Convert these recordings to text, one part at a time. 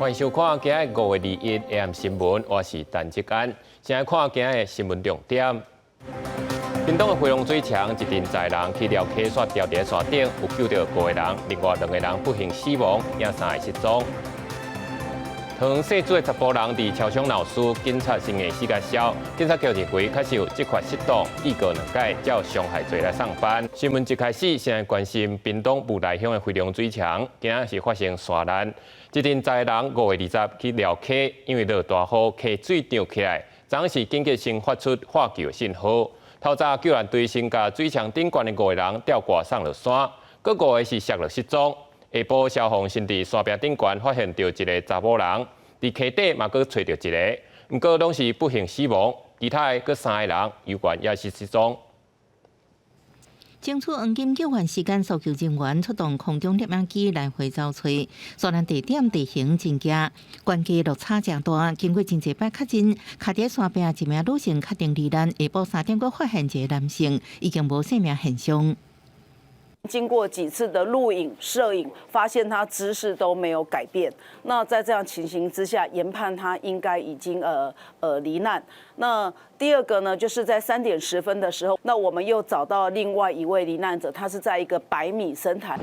歡迎收看今日5月21 AM 新聞，我是陳志安。先來看今日新聞重點。屏東的飛龍水牆，一陣載人去寮溪煞牢佇山頂，有救著五個人，另外兩個人不幸死亡，另三個失蹤。桃園細水的查埔人佇超商鬧事，警察是硬死共痟，警察局認為確實有執法失當，記過兩擺，照傷害罪來送辦。新聞一開始先來關心屏東霧來鄉的飛龍水牆，今仔是發生山難，一陣載人5月20去寮溪，因為落大雨，溪水漲起來，當時緊急先發出喝救信號。透早救援隊先共水牆頂懸的五個人吊掛送落山，閣五個是摔落失蹤。下晡消防先佇山壁頂懸發現著一個查某人，佇溪底嘛閣揣著一個，毋過攏是不幸死亡，其他的閣三個人猶原也是失蹤。爭取黃金救援時間，搜救人員出動空中攝影機來回搜揣。雖然地點地形真驚，懸低落差誠大，經過真濟擺確認，跤佇山壁一名女性確定罹難。下晡3點閣發現一個男性已經無生命現象。經過幾次的錄影、攝影，發現他姿勢都沒有改變。那在這樣情形之下，研判他應該已經罹難。那第二個呢，就是在3點10分的時候，那我們又找到另外一位罹難者，他是在一個100米深潭。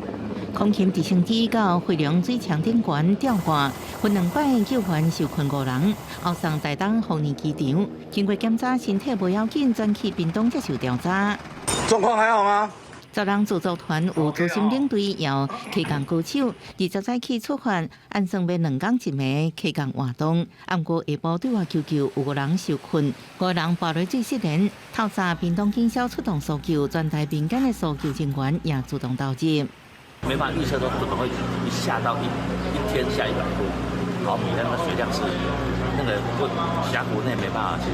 空勤直升機到飛龍水牆頂懸吊掛，分兩擺救援受困五人，後送台東豐年機場，經過檢查身體無要緊，轉去屏東接受調查。狀況還好嗎？十人自助團有資深領隊，有溪降高手，20早起出發，按算欲2工一暝溪降活動。毋過下晡對外求救，有五人受困，五個人跋落水失聯。透早屏東警消出動搜救，全台民間的搜救人員也主動投入。沒辦法預測說怎麼會一下到一天下100多毫米，那個水量是那個不峽谷內沒辦法去，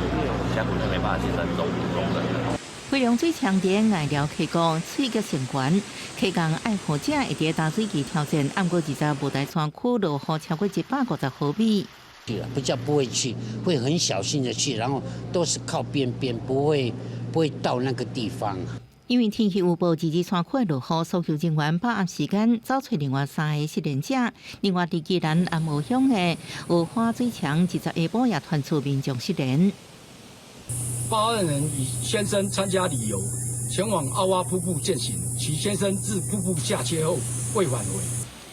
峽谷內沒辦法去容忍的。飛龍水牆佇隘寮溪谷水極上懸，溪降愛好者會佇打水機挑戰，毋過20霧台山區落雨超過150毫米。比較不會去，會很小心的去，然後都是靠邊邊，不會到那個地方。因為天氣預報，二二山區落雨，搜救人員把握時間找揣另外三個失聯者。另外，佇宜蘭安和鄉的蚵花水牆，20下晡也傳出民眾失聯。報案人與先生參加旅遊，前往澳洼瀑布健行，其先生自瀑布下切後未返回。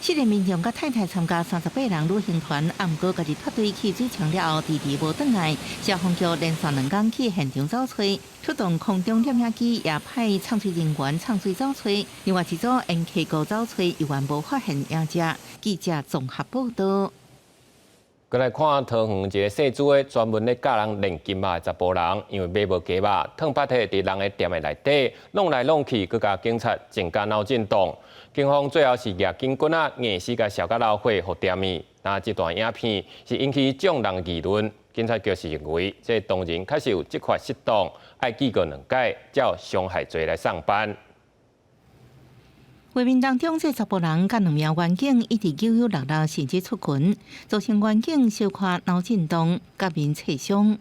失聯民眾佮太太參加38人旅行團，毋過家己脫隊去水牆了後，遲遲無轉來。消防局連續2工去現場找揣，出動空中攝影機，也派送水人員送水找揣。另外一組沿溪谷找揣，猶原無發現影跡。記者綜合報道。閣來看桃園一个姓朱的專門咧教人練金肉的查埔人，因為買無雞肉，燙筆佇人的店的內底弄來弄去，閣共警察增加腦震盪。警方最後是舉警棍仔，硬死共痟甲流血，予店面。那這段影片是引起眾人議論。警察局是認為，這當人確實有執法失當，愛記過兩擺，照傷害罪來送辦。畫面當中，這查埔人佮兩名員警一直扭扭搦搦，甚至出拳，造成員警小可腦震盪，佮面切傷。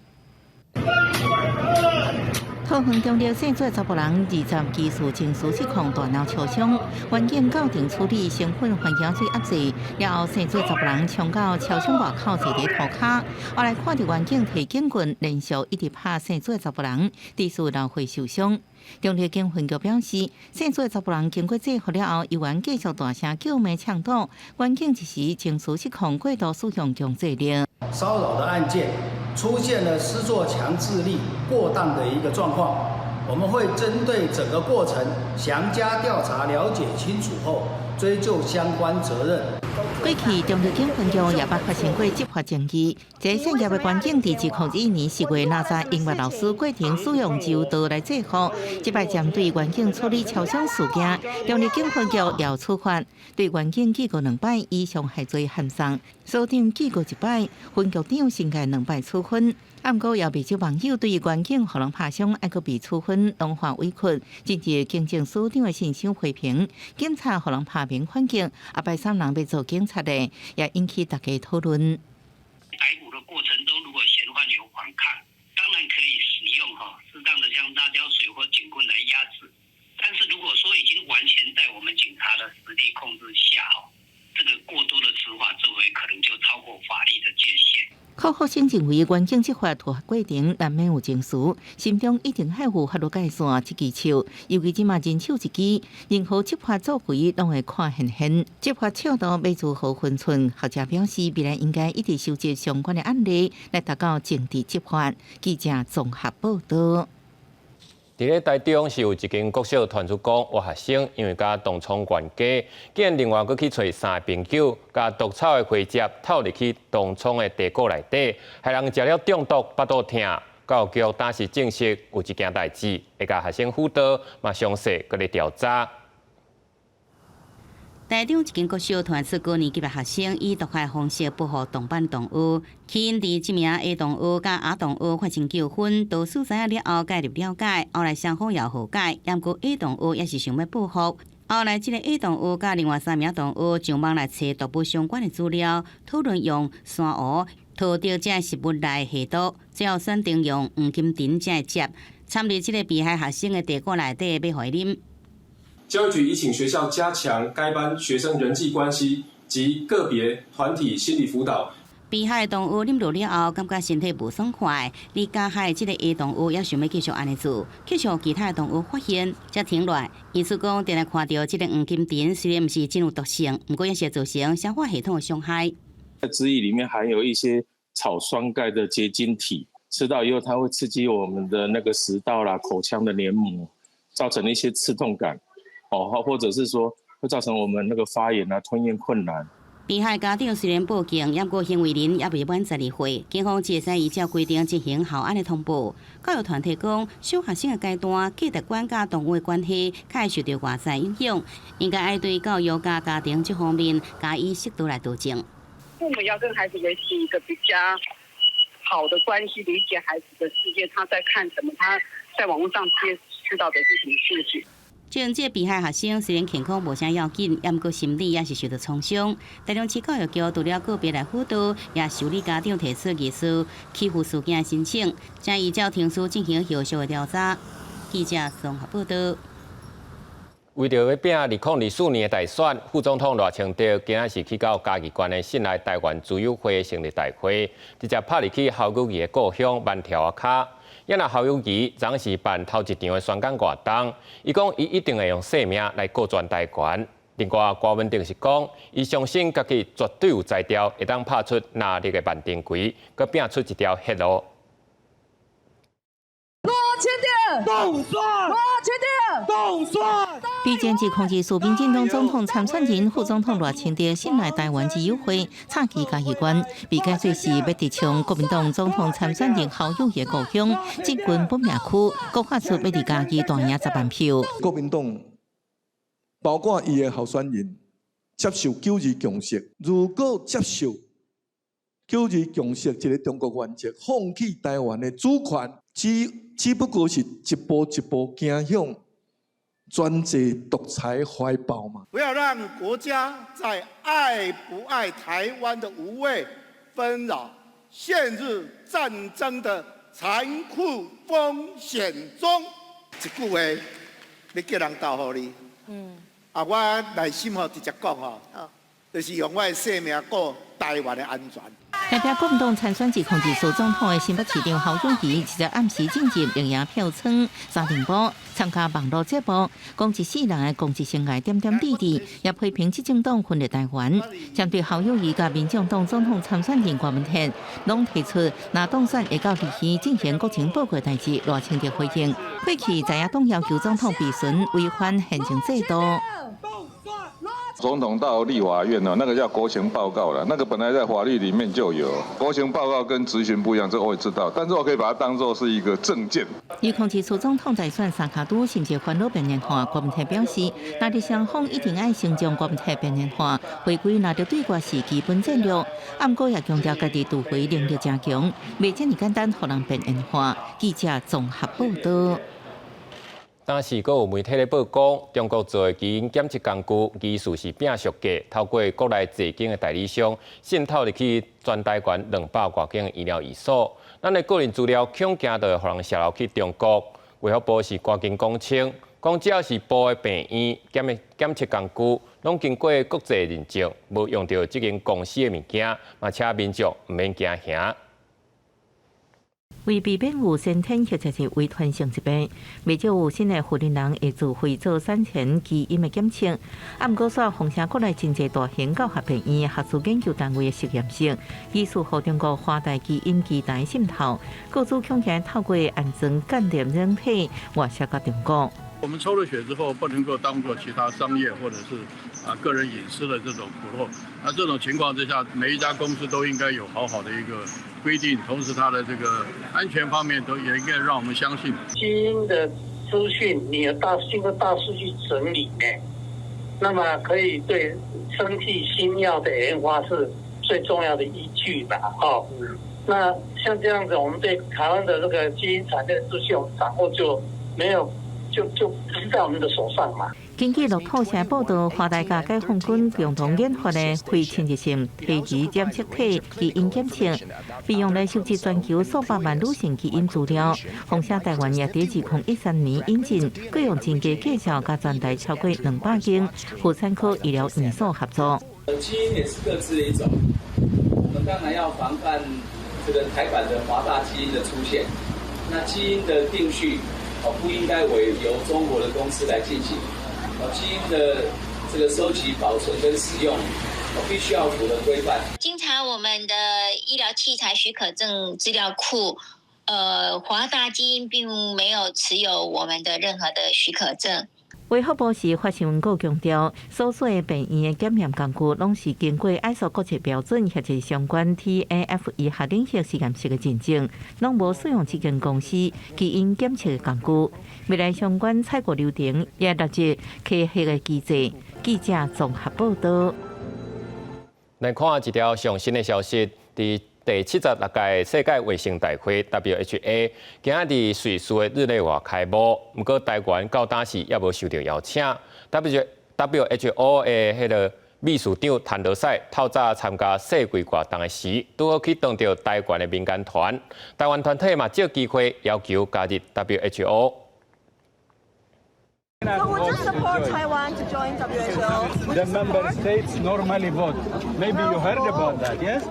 桃園中壢姓朱查埔人20技術情緒失控，大鬧超商，員警到場處理，身份環境水壓制，了後姓朱查埔人衝到超商外口坐佇塗跤，後來看著員警提警棍，連續一直拍姓朱查埔人，致使流血受傷。中壢警分局表示，姓朱查埔人經過制服了後，猶原繼續大聲叫罵嗆堵，員警一時情緒失控，過度使用強制力。騷擾的案件出現了施作強制力過當的一個狀況，我們會針對整個過程詳加調查，了解清楚後，追究相關責任。過去中壢警分局也捌發生過執法爭議，這姓葉的員警佇2021年4月哪知音樂老師過程使用柔道來制服，這擺針對員警處理超商事件，中壢警分局也處罰，對員警記過兩擺以傷害罪函送，所長記過一擺，分局長申誡兩擺處分。毋過也袂少網友對員警予人拍傷，猶閣被處分，攏看委屈，甚至警政署長的信箱批評，警察予人拍面反擊，後擺啥人欲做警察的，也引起大家討論。逮捕的過程中，如果嫌犯有反抗，當然可以使用哈適當的像辣椒水或警棍來壓制。但是如果說已經完全在我們警察的實力控制下，哈，這個過多的執法作為可能就超過法柯福生認為，員警執法突過程難免有情緒，心中一定愛有法律界線這支手，尤其這馬人手一機，任何執法作為攏會看現現。執法尺度欲如何分寸？學者表示，未來應該一直收集相關的案例，來達到政治執法。記者綜合報道。佇咧台中是有一間國小傳出講，有學生因為佮同窗冤家，竟然另外閣去揣三个朋友，共毒草的花汁透入去同窗的茶果內底，害人食了中毒，腹肚疼。教育局當時證實有這件代誌，會共學生輔導，嘛詳細閣咧調查。台中一間國小傳出高年級的學生以毒害方式報復同班同學，起因佇這名 A 同學佮阿同學發生糾紛，導師知影了後介入了解，後來雙方也和解，毋過 A 同學也是想欲報復。後來這个 A 同學佮另外三名同學上網來揣毒物相關的資料，討論用珊瑚塗著這食物來下毒，最後選定用黃金藤這个汁，摻佇這个被害學生的茶果內底，欲予伊啉。教育局已請學校加強該班學生人際關係及個別團體心理輔導。被害同學啉落了後，感覺身體無爽快。而加害這个 A 同學也想欲繼續按呢做，卻予其他的同學發現，才停落來。醫師講，定定看著這个黃金藤雖然毋是真有毒性，毋過也是造成消化系統的傷害。在汁液裡面含有一些草酸鈣的結晶體，吃到以後，它會刺激我們的那個食道啦、口腔的黏膜，造成一些刺痛感。哦，或者是說會造成我們那個發炎啊、吞嚥困難。被害家長雖然報警，毋過行為人猶未滿12歲，警方會使依照規定進行校安的通報。教育團體講，小學生的階段，價值觀佮同學的關係，較會受著外在影響，應該愛對教育佮家庭這方面加以適度來調整。父母要跟孩子維持一個比較好的關係，理解孩子的世界，他在看什麼，他在網路上接觸到的是什麼訊息。這被害學生雖然健康無啥要緊，毋過心理也是受到創傷。台中市教育局除了個別來輔導，也受理家長提出疑似欺負事件的申請，將依照程序進行後續的調查。記者綜合報道。為著欲拚2024年的大選，副總統賴清德今仔是去到嘉義縣的信愛台灣之友會成立大會，直接拍入去侯友宜的故鄉萬條仔跤。也若侯友宜昨是辦頭一場的宣講活動，伊講伊一定會用性命來顧全台灣。另外，郭文鼎是講，伊相信家己絕對有才調，會當拍出藍綠的萬丁拳，閣拚出一條血路。賴清德，凍蒜，賴清德，凍蒜。備戰2024民進黨總統參選人副總統賴清德信愛台灣之友會插旗嘉義縣，被解說是欲直衝國民黨總統參選人侯友宜故鄉，進軍本命區，閣喊出欲佇嘉義大贏10萬票。國民黨包括伊的候選人接受九二共識，如果接受九二共識這个中國原則，放棄台灣的主權，只不過是一步一步走向專制獨裁懷抱嘛。不要讓國家在愛不愛台灣的無謂紛擾，陷入戰爭的殘酷風險中。一句話，欲叫人投予你。啊，我內心吼直接講吼，就是用我的性命顧台灣的安全。代表國民黨參選2024總統的新北市長侯友宜，直接暗時進入苓雅票倉三重埔參加網路節目，講一世人的公職生涯點點滴滴，也批評執政黨分裂台灣。針對侯友宜佮民進黨總統參選人郭文鐵，攏提出若當選會到立院進行國情報告代誌，賴清德回應，過去在野黨要求總統備詢違反憲政制度。總統到立法院呢，那個叫國情報告了，那個本來在法律裡面就有。國情報告跟質詢不一樣，這個我也知道，但是我可以把它當作是一個政見。2024總統大選三跤拄，甚至煩惱邊緣化，郭文鐵表示，藍綠雙方一定愛先將郭文鐵邊緣化，回歸藍綠對決是基本戰略。毋過也強調家己突圍能力誠強，袂遮爾簡單予人邊緣化。記者綜合報道。當時閣有媒體咧報講，中國做的基因檢測工具疑似是變俗價，透過國內濟間的代理商滲透入去全台灣200外間的醫療院所。咱的個人資料恐驚就會予人洩露去中國。衛福部是趕緊講清，講只要是部的病院檢測工具，攏經過國際認證，無用著這間公司的物件，嘛請民眾毋免驚嚇。為避免有先天或者是遺傳性疾病，袂少有新的婦人人會自費做產前基因的檢測。啊，毋過煞風聲國內真濟大型教學病院、學術研究單位的實驗室，疑似予中國華大基因機台滲透，雇主恐驚透過安裝間諜軟體外洩到中國。我們抽了血之後，不能夠當做其他商業或者是個人隱私的這種披露。那這種情況之下，每一家公司都應該有好好的一個規定，同時它的這個安全方面都也應該讓我們相信。基因的資訊，你有經過大數據整理呢，那麼可以對生技新藥的研發是最重要的依據吧？哦，那像這樣子，我們對台灣的這個基因產業的資訊掌握就沒有。就不是在我們的手上嘛。根據路透社報道，華大佮解放軍共同研發的非侵入性胎兒染色體基因檢測，利用來收集全球數百萬女性基因資料。風聲台灣也佇2013年引進，閣用真低價數，佮全台超過200間婦產科醫療院所合作。基因也是個資的一種，我們當然要防範這個台版的華大基因的出現。那基因的定序，不應該委由中國的公司來進行。基因的這個收集、保存跟使用，必須要符合規範。經查我們的醫療器材許可證資料庫，華大基因並沒有持有我們的任何的許可證。衛福部時發新聞稿強調，所有的病院的檢驗工具，攏是經過 ISO 國際標準或者相關 TAF 醫學領域實驗室的認證，攏無使用這間公司基因檢測的工具。未來相關採購流程也納入科學的機制。記者綜合報道。來看一條上新的消息，佇第76屆世界衛生大會 WHA 今仔佇瑞士的日內瓦開幕，毋過台灣到今時猶無受著邀請。WHO 的彼个秘書長譚德塞透早參加世衛活動的時，拄好去撞著台灣的民間團，台灣團體嘛藉機會要求加入 WHO。 So would you support Taiwan to join WHO? The member states normally vote. Maybe you heard about that, yes?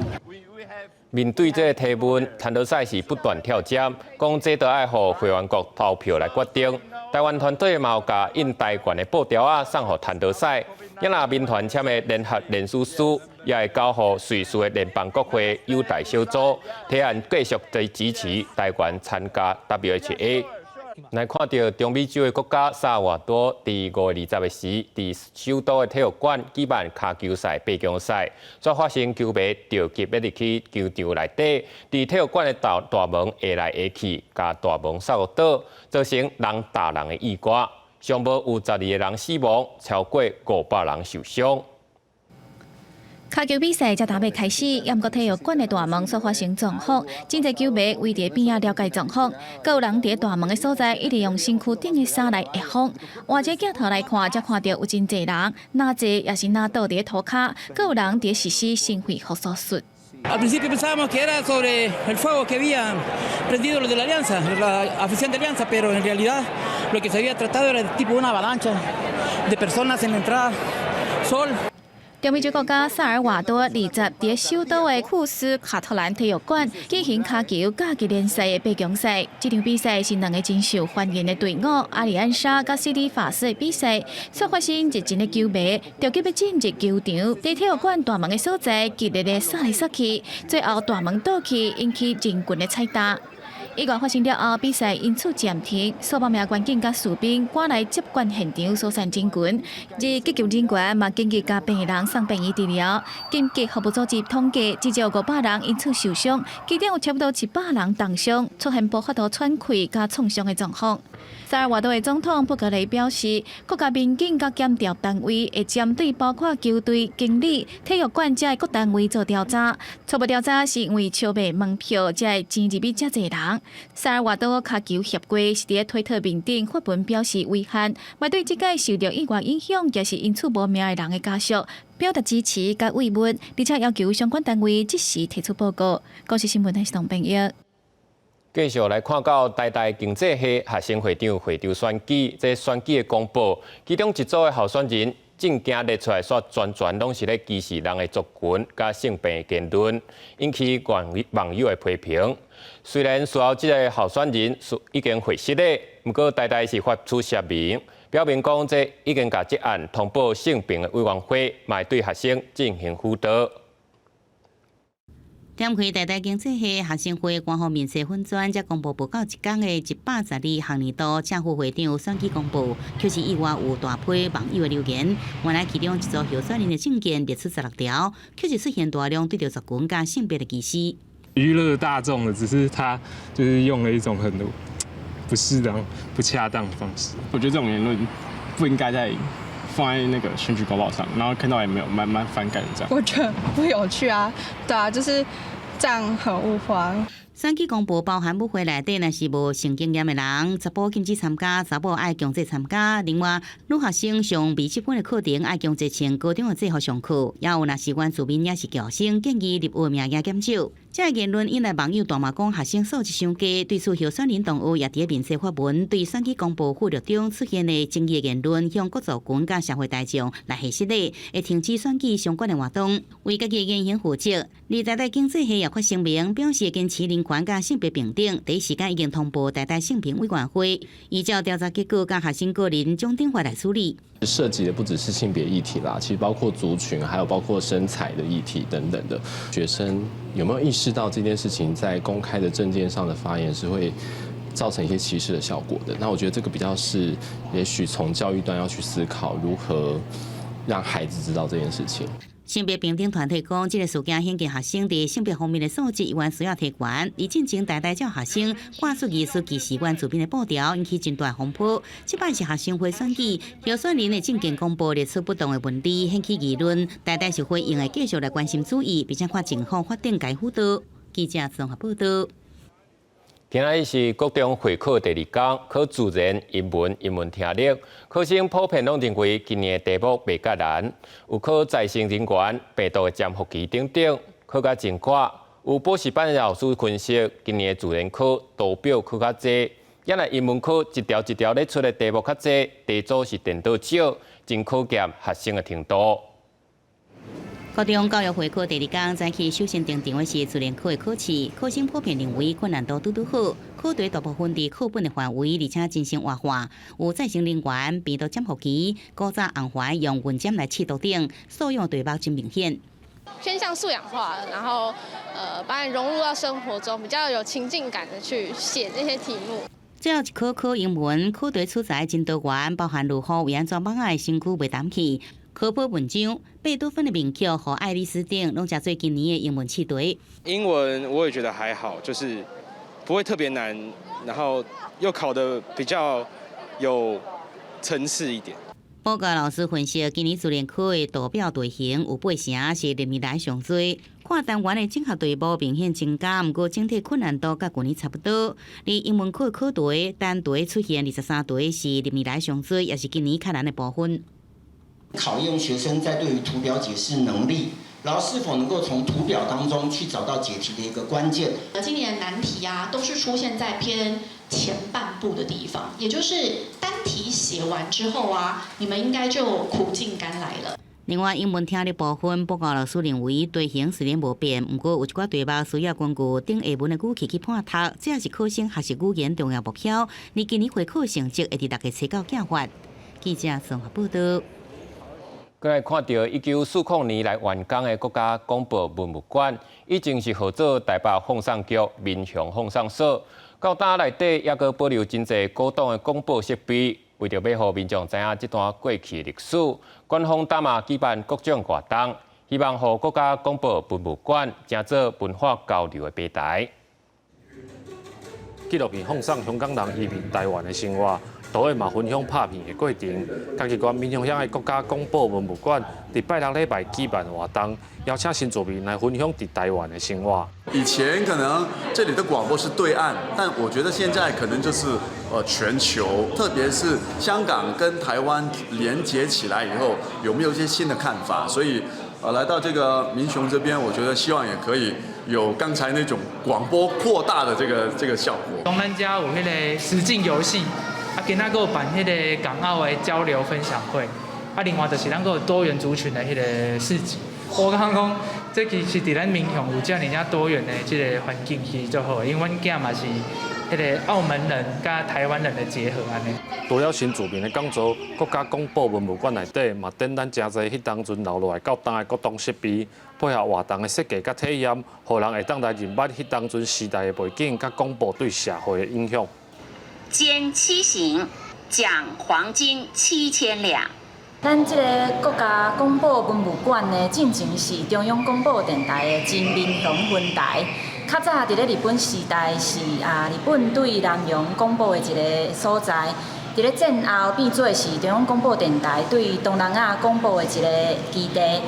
面對這个提問，譚德塞是不斷跳針，講這都愛予會員國投票來決定。台灣團隊嘛有共印台灣的布條仔送予譚德塞，也若民團簽的聯合聯署書，也會交予瑞士的聯邦國會優待小組，提案繼續的支持台灣參加 WHA。來看著中美洲的國家薩爾瓦多，佇5月20的時，佇首都的體育館舉辦跤球賽八強賽，煞發生球迷著急欲入去球場內底，佇體育館的大大門下來下去，共大門掃倒，造成人踏人的意外，上無有12個人死亡，超過500人受傷。跤球比賽才頭欲開始，猶毋過體育館的大門煞發生狀況，真濟球迷圍佇邊仔了解狀況，閣有人佇大門的所在一直用身軀頂的衫來擋風。換一個鏡頭來看，才看著有真濟人，若坐抑是若倒佇塗跤，閣有人佇實施心肺復甦術。 Al principio pensábamos que era sobre el fuego que había prendido lo de la Alianza, la afición de Alianza, pero en realidad lo que se había tratado era de tipo una avalancha de personas en la entrada, sol. 中美洲國家薩爾瓦多20佇首都的庫斯卡特蘭體育館舉行跤球甲級聯賽的八強賽。這場比賽是兩个真受歡迎的隊伍阿里安莎佮西里法斯的比賽，煞發生熱情的球迷著急欲進入球場，佇體育館大門的所在激烈的捒來捒去，最後大門倒去，引起人群的踩踏。意外發生了後，比賽因此暫停，數百名員警佮士兵趕來接管現場疏散人群，而急救人員嘛緊急共病人送病院治療。緊急服務組織統計，至少500人因此受傷，其中有差不多100人重傷，出現無法度喘氣佮創傷的狀況。薩爾瓦多的總統布格雷表示，國家民警佮檢調單位會針對包括球隊、經理、體育館這各單位做調查。初步調查是因為超賣門票，才會擠入去遮濟人。薩爾瓦多跤球協會是佇推特面頂發文表示遺憾，嘛對這屆受著意外影響，也是因此無命的人的家屬表達支持佮慰問，而且要求相關單位即時提出報告。公視新聞台是董編譯。繼續來看到台大經濟系學生會長會長選舉，這選舉的公報，其中一組的候選人政見列出來，煞全全攏是咧歧視人的族群佮性別言論，引起網網友的批評。雖然事後這个候選人是已經回失咧，毋過台大是發出聲明，表明講這已經共這案通報性平的委員會，嘛會對學生進行輔導。點開台大經濟系學生會官方面冊粉專，才公布報告一工的112學年度正副會長選舉公報，卻是意外有大批網友的留言。原來其中一組候選人的政見列出16條，卻是出現大量對著族群佮性別的歧視。娛樂大眾的，只是他就是用了一種很不適當、不恰當的方式。我覺得這種言論不應該在放在那個選舉公報上，然後看到也沒有蠻反感這樣。我覺得不有趣啊，對啊，就是這樣很物化。選舉公報包含舞會內底，若是無性經驗的人，查埔禁止參加，查某愛強制參加。另外，女學生上微積分的課程愛強制穿高中的制服上課，也有若是原住民抑是僑生，建議入學名額減少。這个言論引來網友大罵講學生素質傷低，對此候選人同學也佇面冊發文，對選舉公報附錄中出現的爭議言論，向各族群佮社會大眾來解釋，會停止選舉相關的活動，為家己的言行負責。而台大經濟系也發聲明，表示堅持人權佮性別平等，第一時間已經通報台大性平委員會，依照調查結果佮學生個人獎懲罰來處理。涉及的不只是性別議題啦，其實包括族群，還有包括身材的議題等等的。學生有沒有意識到這件事情在公開的政見上的發言是會造成一些歧視的效果的？那我覺得這個比較是，也許從教育端要去思考如何讓孩子知道這件事情。性別平等團體講，這个事件顯見學生佇性別方面的素質猶原需要提懸。而進前台大教學生掛出疑似歧視原住民的布條，引起真大風波。這擺是學生會選舉，候選人的政見公布列出不當的文字，掀起議論。台大是回應會繼續來關心注意，並且看情況發展該輔導。記者綜合報道。今仔日是國中會考第二工，考自然、英文、英文聽力，考生普遍攏認為今年的題目袂較難，有考在線人員、病毒的潛伏期等等，考甲真趕。有補習班的老師分析，今年的自然科圖表考較濟，抑若英文科一條一條咧出的題目較濟，題組是顛倒少，真考驗學生的程度。國中教育會考第二工，早起首先登場的是自然科的考試，考生普遍認為困難度拄拄好，考題大部分佇課本的範圍，而且進行活化，有再生能源、病毒潛伏期、古早紅環用雲針來試毒等，素養題目真明顯。偏向素養化，然後把你融入到生活中，比較有情境感的去寫這些題目。最後一科考英文，考題取材真多元，包含如何為按怎蠓仔的身軀袂澹去。科普文章、貝多芬的名曲和愛麗絲等，攏成做今年的英文試題。英文我也覺得還好，就是不會特別難，然後又考得比較有層次一點。報告老師分析，今年自然科的圖表題型有八成是歷年來上濟。看單元的整合題目明顯增加，毋過整體困難度佮舊年差不多。而英文科的考題單題出現23題，是歷年來上濟，也是今年較難的部分。考驗學生在對於圖表解釋能力，然後是否能夠從圖表當中去找到解題的一個關鍵。今年的難題啊，都是出現在偏前半部的地方，也就是單題寫完之後啊，你們應該就苦盡甘來了。另外，英文聽力部分，報告老師認為題型雖然無變，毋過有一寡題目需要根據頂下文的語氣去判讀，這也是考生學習語言重要目標。而今年會考成績會佇6月初九寄發。記者綜合報道。過來看著1940年來完工的國家廣播文物館，以前是號做台北放送局民雄放送所，到今內底猶閣保留真濟古董的廣播設備。為著欲予民眾知影這段過去歷史，館方今嘛舉辦各種活動，希望予國家廣播文物館成做文化交流的平台。紀錄片放送香港人移民台灣的生活。導演嘛分享拍片的過程。嘉義縣民雄鄉的國家廣播文物館，佇拜六禮拜舉辦活動，邀請新住民來分享佇台灣的生活。以前可能這裡的廣播是對岸，但我覺得現在可能就是全球，特別是香港跟台灣連接起來以後，有沒有一些新的看法？所以，來到這個民雄這邊，我覺得希望也可以有剛才那種廣播擴大的這個效果。講咱遮有彼个實境遊戲。啊，今仔閣有辦彼个港澳的交流分享會，啊，另外就是咱閣有多元族群的彼個市集。我感覺講，這其實佇咱民雄有遮爾遮多元的這个環境，其實足好，因為阮囝嘛是彼个澳門人佮台灣人的結合按呢。除了新住民的講座，國家廣播文物館內底嘛展覽誠濟彼當陣留落來到今的各種設備，配合活動的設計佮體驗，予人會當來認捌彼當陣時代的背景佮廣播對社會的影響。監七刑，獎黃金7000兩。咱這个國家廣播文物館呢，進前是中央廣播電臺的真民雄分臺。較早佇咧日本時代是啊，日本對南洋廣播的一个所在。佇咧戰後變做是中央廣播電臺對東南亞廣播的一个基地。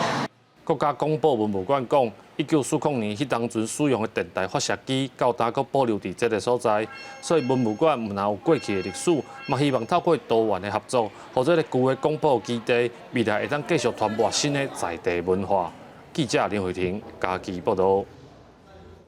國家廣播文物館講，1940年彼當陣使用的電臺發射機，到今閣保留佇這个所在，所以文物館毋但有過去的歷史，嘛希望透過多元的合作，予這个舊的廣播基地未來會當繼續傳播新的在地文化。記者林慧婷嘉義報導。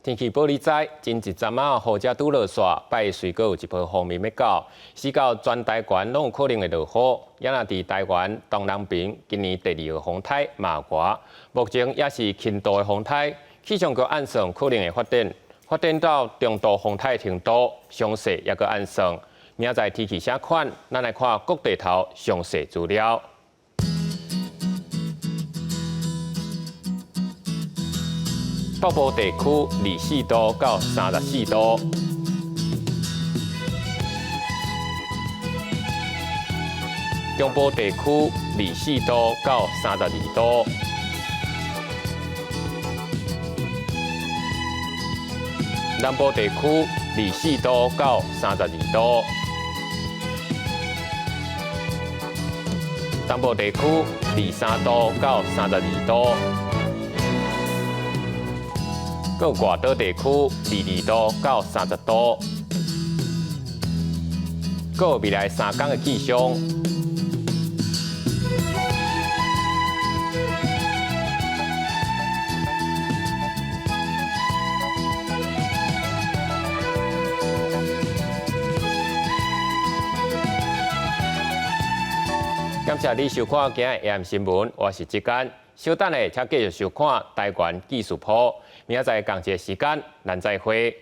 天氣報你知，前一陣仔雨才拄落煞，拜隨閣有一波鋒面欲到，使到全台灣攏有可能會落雨。也若佇台灣東南邊，今年第二號風颱瑪娃，目前也是輕度的風颱。氣象局按算可能會發展到中度風颱程度，詳細猶閣按算。明仔載天氣啥款，咱來看各地頭詳細資料。北部地區24度到34度，中部地區24度到32度，南部地區24度到32度，東部地區23度到32度。閣有外島地區22度到30度，閣有未來3天的氣象。感謝你收看今日 AM 新聞，我是志堅。稍等下，請繼續收看台灣技術鋪。明仔載仝一个時間，咱再會。